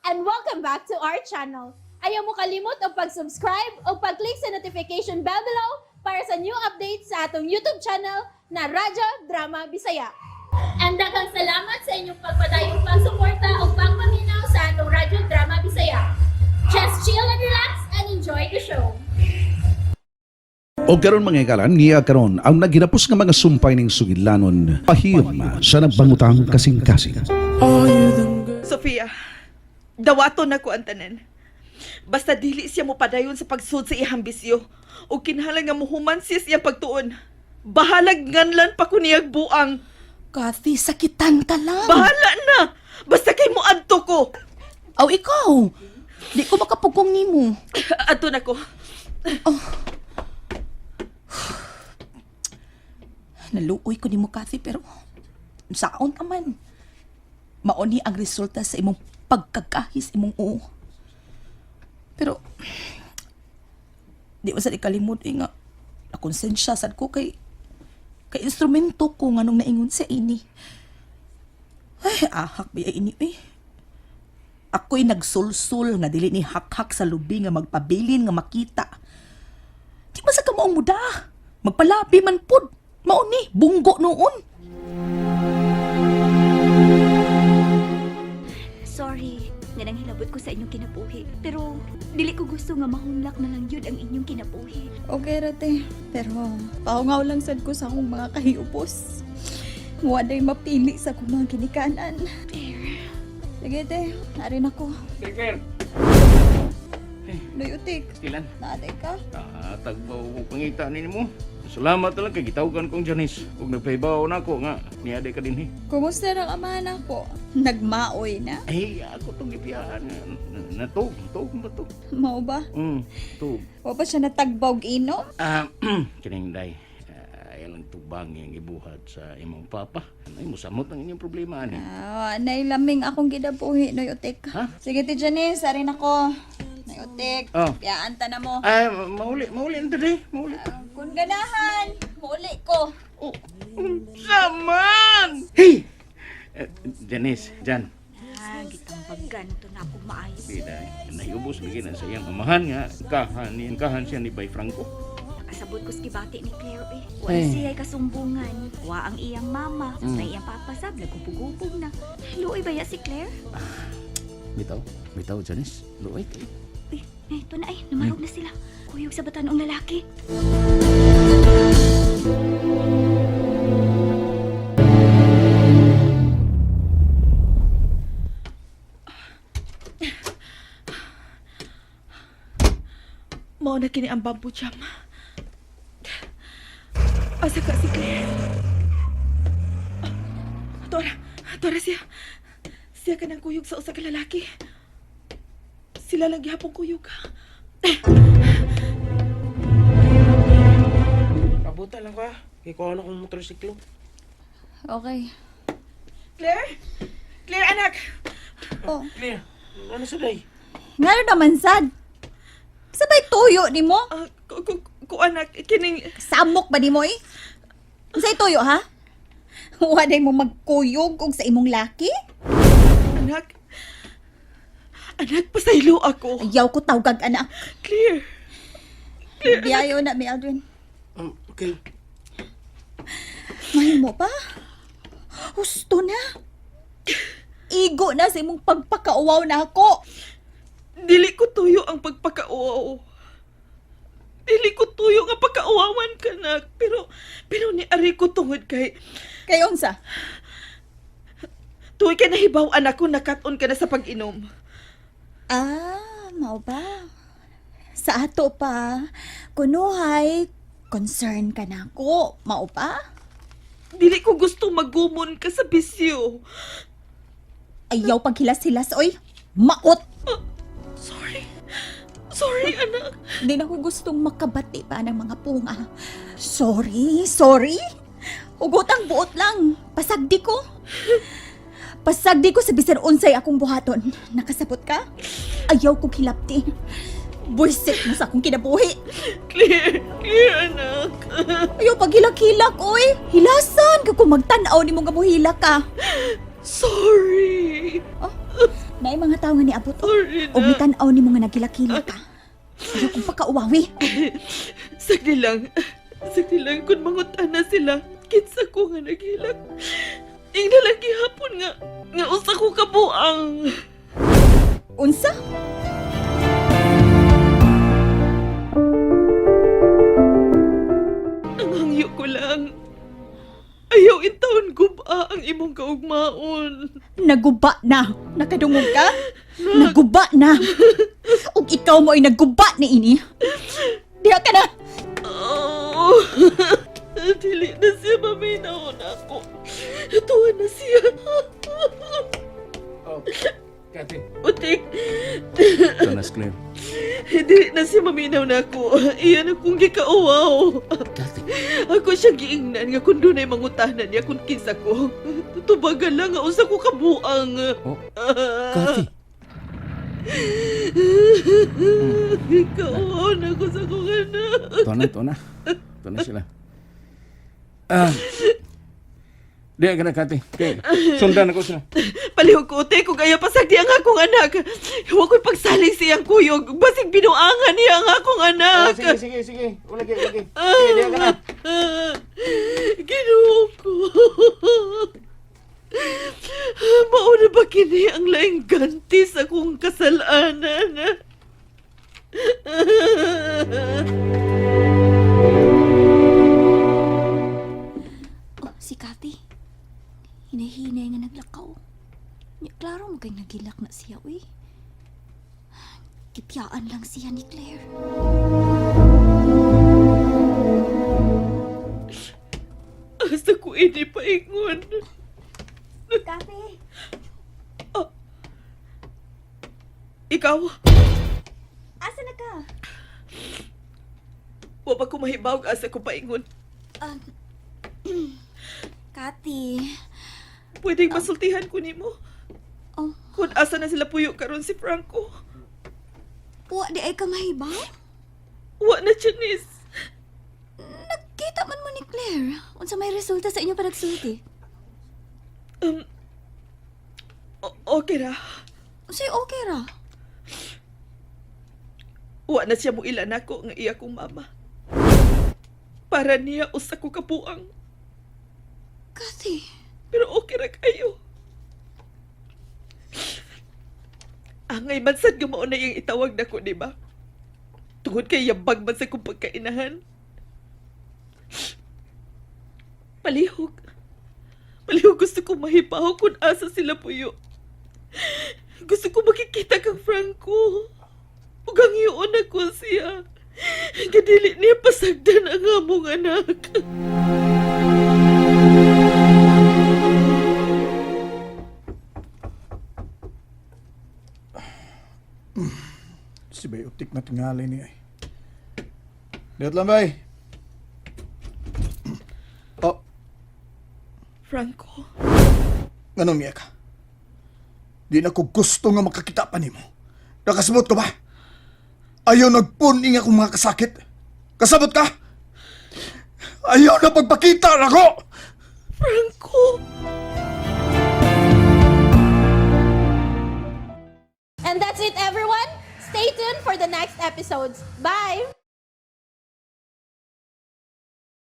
And welcome back to our channel. Ayaw mo kalimot og pag-subscribe o pag-click sa notification bell below para sa new updates sa atong YouTube channel na Radyo Drama Bisaya. And daghang salamat sa inyong pagpadayong pagsuporta o pagpaminaw sa atong Radyo Drama Bisaya. Just chill and relax and enjoy the show. O karon, mga higala, niya karon ang naghinapos nga mga sumpay ning sugilanon pahiyom sa nagbangutang kasing-kasing. Sofia, dawaton na ko ang tanan. Basta dili siya mo padayon sa pagsud sa iyang bisyo o kinahanglan nga muhuman siya sa iyang pagtuon. Bahalag nganlan pa ko niyag buang. Kathy, sakitan ka lang. Bahala na! Basta kay mo adto ko. Aw, ikaw. Di ko makapugong nimo. Adto na ko. Naluoy ko nimo, Kathy, pero saon ka man. Mauni ang resulta sa imong pagkagahis imong oo. Pero di ba sa ikalimod eh nga nakonsensya sad ko kay instrumento ko nga nung naingon sa ini. Ay, ahak ba ini eh. Ako'y nagsulsul nga dili ni hakhak sa lubi nga magpabilin nga makita. Di ba sa kamaong muda? Magpalabi man pud. Mao ni, bunggo noon. Sorry, nga nang hilabot ko sa inyong kinabuhi. Pero dili ko gusto nga mahumlak na lang yun ang inyong kinabuhi. Okay rate, pero paungaw lang sad ko sa akong mga kahiupos. Waday mapili sa akong mga ginikanan. Claire, Sige te, narin ako. Claire, Luyutik, Kilan. naaday ka. Ah, tagbaw ko pangita ni mo. Salamat na lang kay gitawagan kong Janice. Ug nagpahibaw na ako nga niade ka dinhi. Kumusta ang amahan ako? Nagmaoy na. Ay, ako tong gipiyaan. Natug, tug ba to? Mao ba? Tug. Wa pa siya natagbaw og inom? Ah, kining day. Ah, ay lang tubang yung ibuhat sa imong papa. Ay, musamot ang inyong problema ani. Ah, nay laming akong gidabuhi, Noy Utik. Ha? Sige te Janice, arin ako. Noy Utik, Oh. piyaan ta na mo. Ay, mauli, mauli na dali, mauli. Kung ganahan, muuli ko. Oh, saman! Hey! Eh, Janice, Jan, ah, gitambagan to na ako maayo. Di na, naiubos lagi na sa iyang amahan nga kahan ni kahan siya ni Bay Franco. Nakasabot ko sa gibati ni Claire eh. Wa Eh. siya kasumbungan. Wa ang iyang mama. Sa iyang papa sab nagubog-gubog na. Luoy ba ya si Claire? Bitaw, bitaw Janice, luoy kay. Uy, eh, ito na ay, namarog na sila. Kuyog sa batanong lalaki. Mao na kini ang bamboo jam. Asa ka si Claire? Ah, Tora, Tora siya. Siya ka ng kuyog sa usa ka lalaki. Sila lang gihapon kuyog. Pabuta lang ka. Kay kuha na kong motorsiklo. Okay. Claire? Claire, anak! Oh, Clear. Ano sa day? ngano naman sad? Sabay tuyo ni mo? Ah, ku anak, kining. Samok ba ni mo eh? Unsay tuyo ha? Waday mo magkuyog og sa imong laki? Anak. Anak, pasaylo ako. Ayaw ko tawgag anak. Claire. Biyayo na mi Aldrin. Okay. Mahimo pa? Husto na. Igo na sa imong pagpakauwaw na ako. Dili ko tuyo ang pagpakauaw. Dili ko tuyo nga pagkauawan ka na. Pero ni ari ko tungod kay, Kay unsa? tuwi ka nahibaw anak ko nakat-on ka na sa pag-inom. Ah, mao ba? Sa ato pa, kunuhay, concern ka na ako. Mao ba? Dili ko gusto magumon ka sa bisyo. Ayaw paghilas-hilas, oy. Maot! Sorry. Sorry, anak. Hindi na ko gustong makabati pa ng mga punga. Sorry, sorry. Hugot ang buot lang. Pasagdi ko. Pasagdi ko sa bisan unsay akong buhaton. Nakasabot ka? Ayaw kong hilapti. Buisit mo sa akong kinabuhi. Claire, Claire, anak. Ayaw paghilak-hilak, oy. Hilasan ka kung magtan-aw ni mo nga muhilak ka. Sorry. Naay mga tao tawo nga niabot. Oh. Sorry na. Og mitan-aw nimo nga nagilak-hilak ka. Ayaw kong pakauwawi. Sagdi lang. Sagdi lang kung mangutana sila. Kinsa ko nga naghilak. Ingna lang gihapon nga nga usa ko kabuang. Unsa? Ang hangyo ko lang. Ayaw intawon guba ang imong kaugmaon. Naguba na. Nakadungog ka? Naguba na. Ug ikaw mo ay naguba ni ini. Diha ka na. Oh, dili na siya maminaw na ako. Tuwa na siya. Oh, Kathy. Utik, Ito na, Claire. dili na siya maminaw na ako. Iyan akong gikauwaw. Kathy. Ako siya giingnan nga kung dunay mangutanan niya kung kinsa ko. Tubagan lang nga usa ko kabuang. Oh, Kathy. Gikauwaw na ako sa kong anak. Ito na, ito na. Ito na sila. Ah. Di ka na, Kathy. Okay. Sundan ako sila. Palihog ko, ute, kung ayaw pasagdi ang akong anak. Huwag ko'y pagsaling siyang kuyog. Basig binuangan niya ang akong anak. Ah, sige, sige, sige. Ulagi, ulagi. Sige, di ka na. Ginoo ko. Mauna ba kini ang laing ganti sa akong kasalanan? Oh, si Kathy. Hinahinay nga naglakaw. Nya, klaro mo kay nagilak na siya, uy. Kipyaan lang siya ni Claire. Asa ko ini paingon. Kathy! Ikaw, Asa na ka? wa pa ko mahibawg asa ko paingon. Kathy. Pwedeng masultihan ko nimo. Oh. Kung asa na sila puyo karon si Franco. Wa di ay ka mahibaw? Wa na Janice. Nagkita man mo ni Claire. Unsa may resulta sa inyo panagsulti? Okay ra. Unsay okay ra? Wa na siya mo ilan ako nga iya kong mama. Para niya usa ko kabuang. Kathy. Pero okay ra kayo. Angay man sad nga mao na iyang itawag nako, di ba? Tungod kay yabag man sa kong pagkainahan. Palihog. Palihog gusto ko mahibaw kung asa sila puyo. Gusto ko makikita kang Franco. Ug ang iyon ako siya. Gadili niya pasagdan ang among anak. Si Bay Optik na tingali niya eh. Lihat lang, Bay. Oh, Franco. anong niya ka? Di na ko gusto nga makakita pa nimo. Nakasabot ka ba? Ayaw nagpuning akong mga kasakit. Kasabot ka? Ayaw na pagpakita nako! Franco! And that's it, everyone. Stay tuned for the next episodes. Bye!